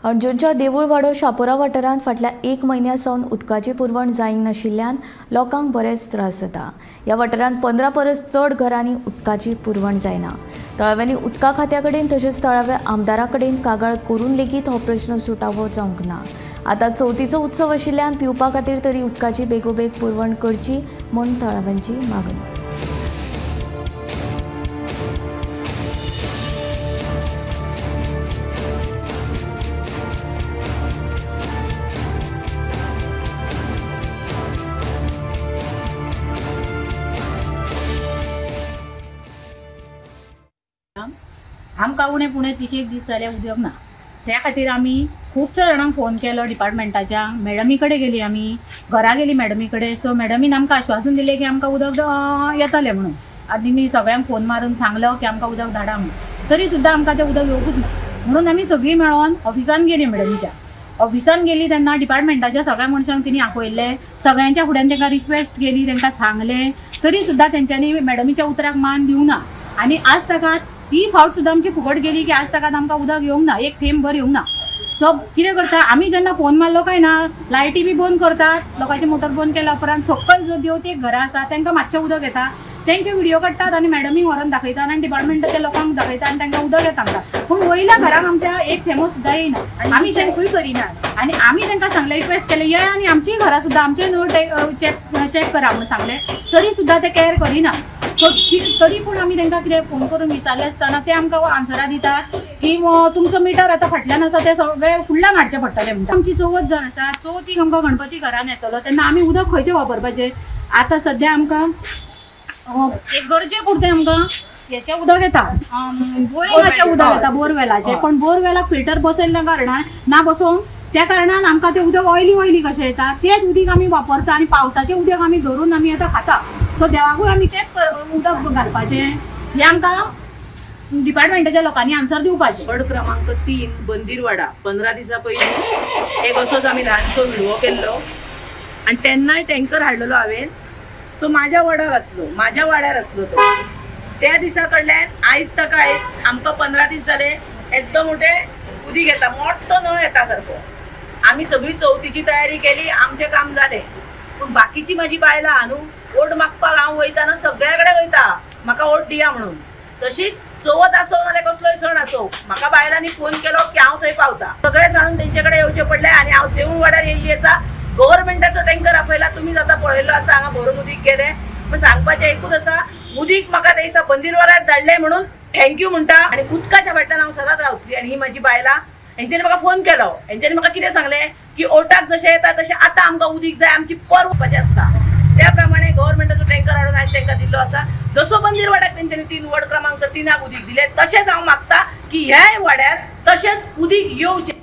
अंजुच्या देवूळवाडो शापोरा वाठारांत फाटल्या एक म्हयन्या सावन उदकाची पुरवण जायनाशिल्ल्यान लोकांक बरेच त्रास जाता। ह्या वाठारांत 15 परस चड घरांनी उदकाची पुरवण जायना। थळाव्यांनी उदका खात्या कडेन तशेंच थळाव्या आमदारा कडेन कागाळ करून लेगीत हो प्रश्न सुटावो जावंक ना। आतां चवथीचो उत्सव आशिल्ल्यान पिवपा खातीर तरी उदकाची बेगोबेग पुरवण करची म्हूण थळाव्यांची मागणी। आमकां उणें पुणे 30 दीस जाले उदक ना, त्या खातीर आमी खुबश्या जाणांक फोन केलो डिपार्टमेंटाच्या, मॅडमी कडेन गेली, आमी घरा गेली मॅडमी कडेन। सो मॅडमीन आमकां आश्वासन दिलें की आमकां उदक येतलें म्हणून, आनी सगळ्यांक फोन मारून सांगलो की आमकां उदक धाडा म्हणून, तरी सुद्दां आमकां तें उदक येवकूच ना। म्हणून आमी सगळीं मेळोन ऑफिसान गेली, मॅडमीच्या ऑफिसान गेली तेन्ना डिपार्टमेंटाच्या सगळ्या मनशांक तिणी आपयल्लें, सगळ्यांच्या फुड्यान तांकां रिक्वेस्ट केली, तांकां सांगलें, तरी सुद्दां तेंच्यांनी मॅडमीच्या उतराक मान दिवंक ना। आनी आज ताका ती फावट सुद्दां आमची फुकट गेली की आज ताका आमकां उदक येवंक ना, एक थेंब भर येवंक ना। सो कितें करता आमी जेन्ना फोन मारलो काय ना, लायटी बी बंद करतात, लोकांची मोटर बंद केल्या उपरांत सकयल जो देवतेक घरां आसा तांकां मातशें उदक येता, तेंचे व्हिडियो काडटात आनी मॅडमीक व्हरोन दाखयतात आनी डिपार्टमेंटाच्या लोकांक दाखयतात आनी तांकां उदक येता आमकां। पूण वयल्या घरांक आमच्या एक थेंबो सुद्दां येयना, आमी तेंकूय करिना। आनी आमी तांकां सांगलें, रिक्वेस्ट केलें, ये आनी आमचीय घरां सुद्दां आमचे नळ चॅक करा म्हणून सांगलें, तरी सुद्दां ते कॅर करिना। सो तरी पूण आमी तांकां कितें फोन करून विचारलें आसतना ते आमकां आन्सरां दितात की तुमचो मिटर आतां फाटल्यान आसा तें सगळें फुडल्यान हाडचें पडटलें म्हणटा। आमची चवथ जावन आसा, चवथीक आमकां गणपती घरान येतलो तेन्ना आमी उदक खंयचें वापरपाचें? आतां सद्या आमकां एक गरजे पुरतें आमकां हेचें उदक येता, बोरिंगाचें उदक येता, बोरवेलाचें, पण बोरवेलाक फिल्टर बसयल्ल्या कारणान ना बसोवंक त्या कारणान आमकां तें उदक ऑयली ऑयली कशें येता, तेंच उदक आमी वापरता आनी पावसाचें उदक आमी धरून आमी आतां खाता। सो देवाकूय आमी तेंच उदक घालपाचें, हें आमकां डिपार्टमेंटाच्या लोकांनी आन्सर दिवपाचें। वॉर्ड क्रमांक 3 बंदीरवाडा 15 दिसां पयलीं एक असोच आमी ल्हानसो व्हिडियो केल्लो आनी तेन्नाय टँकर हाडलेलो हांवें, तो माझ्या वॉर्डाक आसलो, माझ्या वाड्यार आसलो तो। त्या दिसा कडल्यान आयज ताका आमकां 15 दीस जाले एकदम मोठे उदीक येता, मोठो नळ येता सारको। आमी सगळी चवथीची तयारी केली, आमचें काम जालें, पूण बाकीची म्हाजी बायलां न्हू वोट मागपाक हांव वयताना सगळ्या कडेन वयता, म्हाका वोट दिया म्हणून। तशीच चवथ आसो नाल्यार कसलोय सण आसो, म्हाका बायलांनी फोन केलो की हांव थंय पावता, सगळे जाणून तेंचे कडेन येवचें पडलें आनी हांव देवूळवाड्यार येयल्ली आसा। गव्हर्मेंटाचो टँकर आपयला, तुमी आतां पळयल्लो आसा, हांगा भरून उदीक गेलें। पूण सांगपाचें एकूच आसा, उदीक म्हाका त्या दिसा बंदीरवाड्यार धाडलें म्हणून thank you म्हणटा आनी उदकाच्या फाटल्यान हांव सदांच रावतली। आनी ही म्हाजी बायलां, हेंच्यांनी म्हाका फोन केलो, हेंच्यांनी म्हाका कितें सांगलें की ओटाक जशें येता तशें आतां आमकां उदीक जाय, आमची पर वचपाचें आसता। त्या प्रमाणे गव्हर्मेंटाचो टँकर हाडून आयज तांकां दिल्लो आसा। जसो बंदीरवाड्याक तेंच्यांनी 3 वॉर्ड क्रमांक 3 उदीक दिलें, तशेंच हांव मागता की ह्याय वाड्यार तशेंच उदीक येवचें।